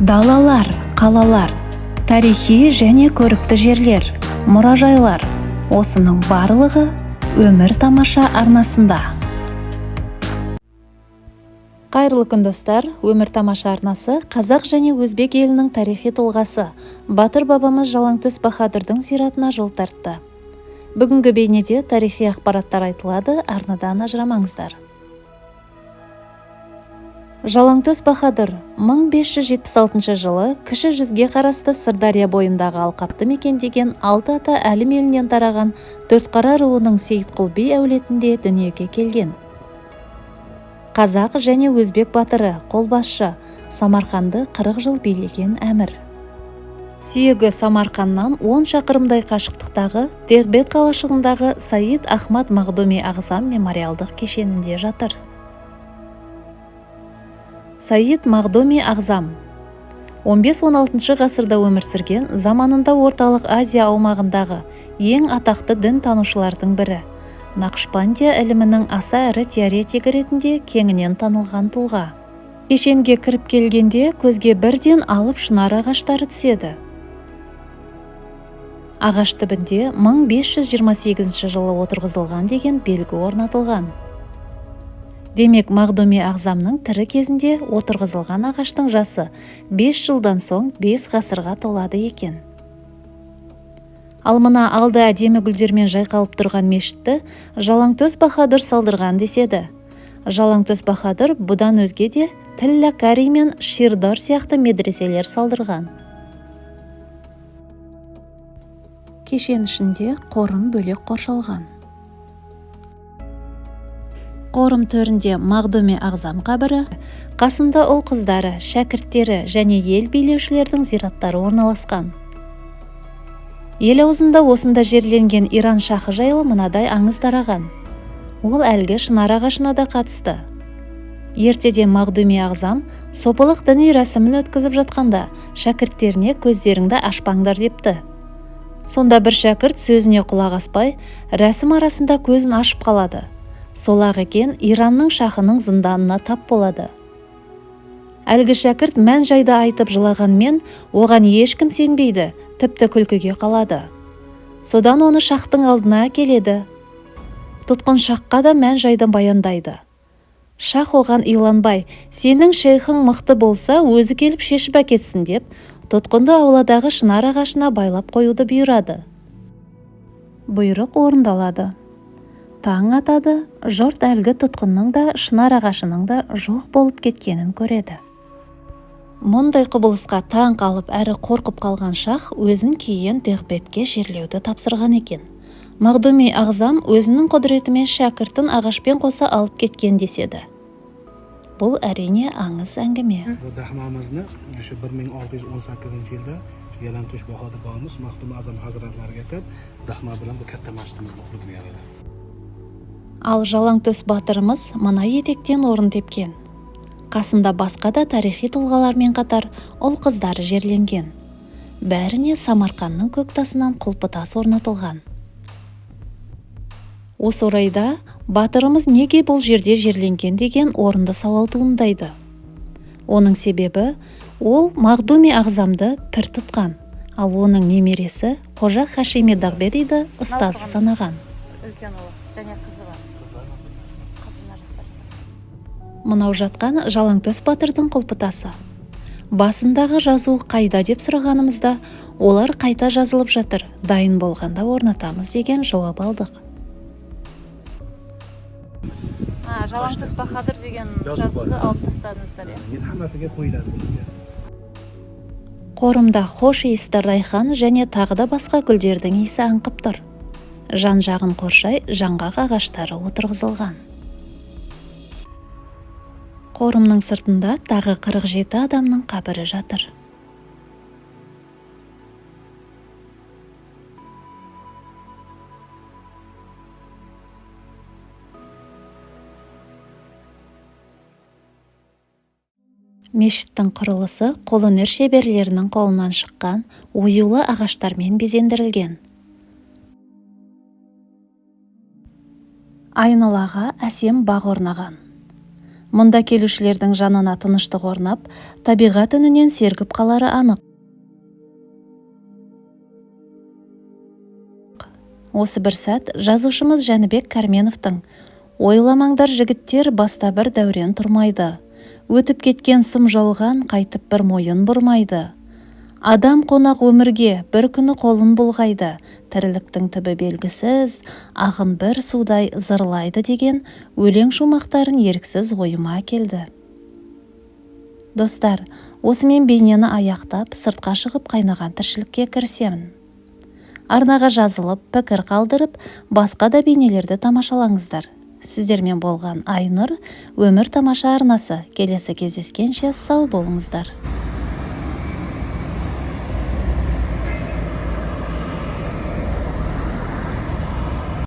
Далалар, қалалар, тарихи және көрікті жерлер, мұражайлар – осының барлығы «Өмір тамаша» арнасында. Қайырлы күн, достар! «Өмір тамаша» арнасы қазақ және өзбек елінің тарихи тұлғасы, батыр бабамыз Жалаңтөс баһадүрдің зиратына жол тартты. Бүгінгі бейнеде тарихи ақпараттар айтылады, арнадан ажырамаңыздар. Жалаңтөс баһадүр 1576 жылы Кіші жүзге қарасты Сырдария бойындағы алқапты мекендеген Алты ата Әлім елінен тараған Төртқара руының Сейітқұл би әулетінде дүниеге келген. Қазақ және өзбек батыры, қолбасшы, Самарқанды 40 жыл билеген әмір. Сүйегі Самарқаннан 10 шақырымдай қашықтықтағы Дербет қалашығындағы Саид Ахмад Мағдуми Ағзам мемориалдық кешенінде жатыр. Саид Мағдуми Ағзам 15-16 ғасырда өмір сүрген, заманында Орталық Азия аумағындағы ең атақты дін танушылардың бірі. Нақшбандия ілімінің аса ірі теоретигі ретінде кеңінен танылған тұлға. Кешенге кіріп келгенде көзге бірден алып шынар ағаштары түседі. Ағаш түбінде 1528 жылы отырғызылған деген белгі орнатылған. Демек, Мағдуми Ағзамның тірі кезінде отырғызылған ағаштың жасы 5 жылдан соң 5 ғасырға толады екен. Ал мына алды әдемі гүлдермен жайқалып тұрған мешітті Жалаңтөс баһадүр салдырған деседі. Жалаңтөс баһадүр бұдан өзге де Тиллакари мен Ширдор сияқты медреселер салдырған. Кешен ішінде қорым бөлек қоршалған. Қорым төрінде Мағдуми Ағзам қабірі, қасында ұл-қыздары, шәкірттері және ел билеушілердің зираттары орналасқан. Ел аузында осында жерленген Иран шахы жайлы мынадай аңыз тараған. Ол әлгі шынар ағашына да қатысты. Ертеде Мағдуми Ағзам сопылық діни рәсімін өткізіп жатқанда шәкірттеріне көздеріңді ашпаңдар депті. Сонда бір шәкірт сөзіне құлақ аспай, рәсім арасында көзін ашып қалады. Сол-ақ екен, Иранның шахының зынданына тап болады. Әлгі шәкірт мән жайды айтып жылағанмен, оған ешкім сенбейді, тіпті күлкіге қалады. Содан оны шахтың алдына әкеледі. Тұтқын шахқа да мән жайды баяндайды. Шах оған иланбай, сенің шейхің мықты болса, өзі келіп шешіп әкетсін деп, тұтқынды ауладағы шынар ағашына байлап қоюды бұйырады. Бұйрық орындалады. Таң атады, жұрт әлгі тұтқынның да, шынар ағашының да жоқ болып кеткенін көреді. Мұндай құбылысқа таң қалып әрі қорқып қалған шах өзін кейін Дербетке жерлеуді тапсырған екен. Мағдуми Ағзам өзінің құдіретімен шәкіртін ағашпен қоса алып кеткен деседі. Бұл, әрине, аңыз әңгіме. Bu dahmamizni shu 1618-yilda shu Yalangto'sh Bahodir bobamiz Maxdum Azam hazratlariga aytib, dahma bilan bu katta masjidimizni qurdirgan edi. Ал Жалаңтөс батырымыз мына етектен орын тепкен. Қасында басқа да тарихи тұлғалармен қатар ұл-қыздары жерленген. Бәріне Самарқанның көк тасынан құлпытас орнатылған. Осы орайда батырымыз неге бұл жерде жерленген деген орынды сауал туындайды. Оның себебі, ол Мағдуми Ағзамды пір тұтқан, ал оның немересі Қожа Хашими Дағбедиді ұстазы санаған. Үлкен ұлы және қызы бар. Қызы мына жақта жатыр. Мынау жатқан Жалаңтөс батырдың құлпытасы. Басындағы жазу қайда деп сұрағанымызда, олар қайта жазылып жатыр, дайын болғанда орнатамыз деген жауап алдық. А, Жалаңтөс баһадүр деген Жазу жазуды бар. алып тастадыңыздар, иә? Endi hammasiga qo'yiladi bularga. Қорымда хош иісті райхан және тағы да басқа гүлдердің иісі аңқып тұр. Жан-жағын қоршай жаңғақ ағаштары отырғызылған. Қорымның сыртында тағы 47 адамның қабірі жатыр. Мешіттің құрылысы қолөнер шеберлерінің қолынан шыққан оюлы ағаштармен безендірілген. Айналаға әсем бақ орнаған. Мұнда келушілердің жанына тыныштық орнап, табиғат үнінен сергіп қалары анық. Осы бір сәт жазушымыз Жәнібек Кәрменовтің «Ойламаңдар, жігіттер, баста бір дәурен тұрмайды. Өтіп кеткен сұм жалған қайтып бір мойын бұрмайды. Адам қонақ өмірге бір күні қолын бұлғайды. Тірліктің түбі белгісіз, ағын бір судай зырлайды» деген өлең шумақтарын еріксіз ойыма әкелді. Достар, осымен бейнені аяқтап, сыртқа шығып қайнаған тіршілікке кірісемін. Арнаға жазылып, пікір қалдырып, басқа да бейнелерді тамашалаңыздар. Сіздермен болған Айнұр, Өмір тамаша арнасы. Келесі кездескенше сау болыңыздар.